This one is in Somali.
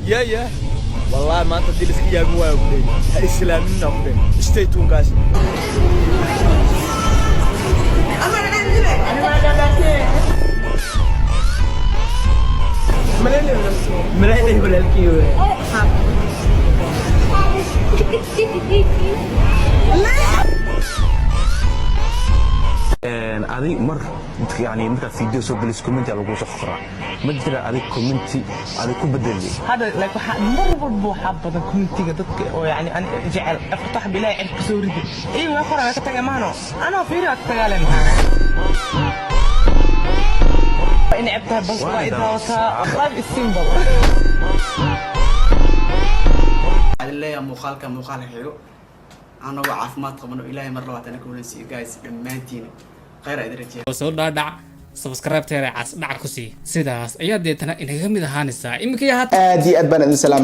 Yeah, wallahi maanta haddii la iska yaabin waayo ku leeyahay, ha islaaminna ku leeyahay. Stay tuned, guys. Malaynay walaalkii wey. Adig mar yani markaad video soo gelis, comment lagu soo qoraa, ma jira adig comment adig ku bedeli? Hadda like waxaa mar walba waxaa badan commentiga dadka oo yani ani jecel afarta wax bilaahi cirka soo ridi iyo waa qoraa, way ka tagay maano anoo fiiri waa ka tagaalen waa inay ceb tahay, bas waa idaawataa. Life is simple. Waxaan leeyahay muuqaalka muuqaalka xigo anagoo caafimaad qabano, Ilaahay mar labaad ana kulansiiyo. Guys, dhammaantiina khayr aa idin rajeeya. Soo dhaadhac, subscribe teera cas dhac ku sii, sidaas ayaa deetana inaga mid ahaanaysaa iminka iyo haatan. Aad iyo aad baan idin salaam.